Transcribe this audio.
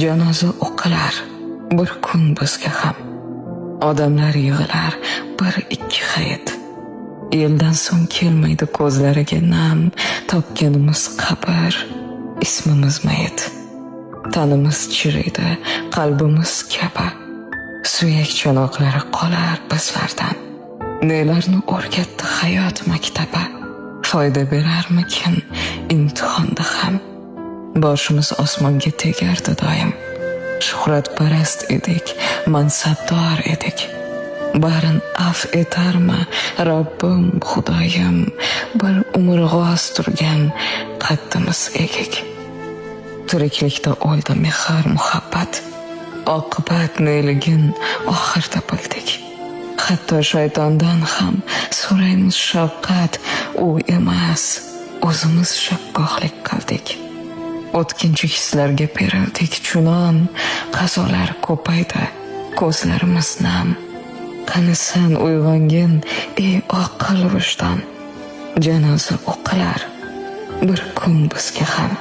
Janoza o'qilar bir kun bizga ham. Odamlar yig'ilar bir ikki hayit. Yildan so'ng kelmaydi ko'zlariga nam, topganimiz qabr, ismimiz mayit. Tanimiz chiriydi, qalbimiz kabi. Suyak chanoqlari qolar bizlardan. Nelarni o'rgatdi hayot maktabi? Foyda berarmikin imtihonda ham? Boshimiz osmonga tegardi doim. Shuhratparast edik, mansabdor edik. Barin af etarmi Robbim, Xudoyim, bir umr g'oz turgan qaddimiz egik. Tiriklikda o'ldi mehr, muhabbat. Oqibat neligin oxirda bildik. Hatto shaytondan ham so'raymiz shafqat, u emas, o'zimiz shakkohlik qildik. O'tkinchi hislarga berildik chunon, qazolar ko'paydi, ko'zlarimiz nam. Qani san uyg'ongin, ey oqil vijdon. Janoza o'qilar bir kun bizga ham.